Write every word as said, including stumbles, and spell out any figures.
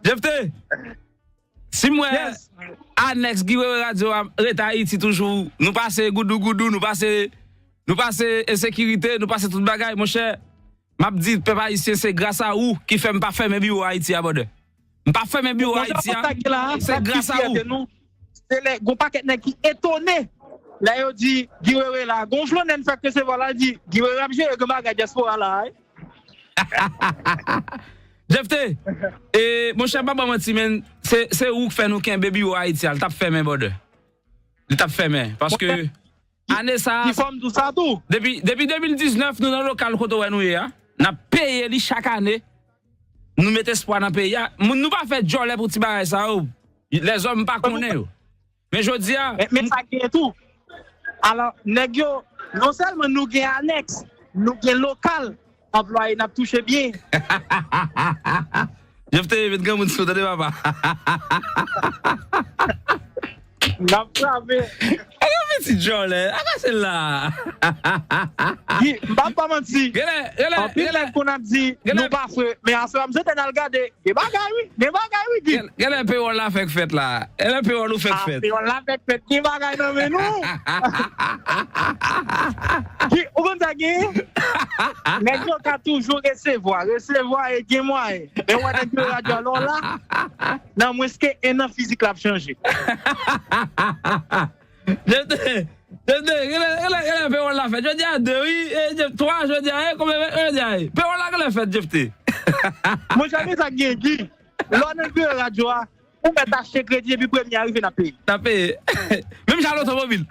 Jefte, si m wè anèks Guy Wewe Radio a rete Ayiti toujou, nou pase goudougoudou, nou pase, nou pase ensekirite, nou pase tout bagay, monchè. M ap di pèp ayisyen, se gras a ou ki fè m pa fèmen biwo Ayiti a, brother. M pa fèmen biwo Ayiti a, se gras a ou. Se lè gon pakèt nèg ki etone lè yo di Guy Wewe la. Gon flannè n fèk resevwa la, l di Guy Wewe ap jere gen bagay dyaspora la, wi. Jefte, e, monchè, pa ban manti, men, se, se ou k fè nou kenbe biwo Ayiti a, l t ap fèmen, brother. Li t ap fèmen. Paske ane sa a, ki fòm tou sa tou? Depi, depi de mil diznèf, nou nan lokal kote w wè nou ye a. N ap peye li chak ane. Nou met espwa nan peyi a. Moun, nou pa fè djòlè pou ti bagay sa yo. Lèzòm pa konnen yo. Men jodi a, men, men sa gen tou. Alò, nèg yo, non sèlman nou gen anèks, nou gen lokal, anplwaye n ap touche byen. Jefte, met granmoun sou, tande papa. N ap frape. Ak yon pitit djòlè, ak se la. Guy, m p ap ba manti. Genlè, genlè, anpil nèg konn ap di nou pa fre, men aswè a m swete n al gade. Gen bagay wi, gen bagay wi, Guy. Genlè pewòl la fèk fèt la. Genlè pewòl ou fèk fèt. Pewòl la fèk fèt, gen bagay nan men nou. Guy, ou konn sa gen? Nèg yo ka toujou resevwa, resevwa e gen mwayen. Men wè nèg yo radyo alò la, nan mwens ke en an fizik la ap chanje. Jefte, Jefte, genlè, genlè, genlè pewòl la fèt. Jodi a de, wi, e, Jef-, twa, jodi a, e, konbyen, jodi a, e. Pewòl la genlè fèt, Jefte. Monchè, men sa k gen, Guy. Lè w nan biwo radyo a, ou mèt achte kredi epi premye a rive n ap peye. N ap peye. Menm jan lotomobil.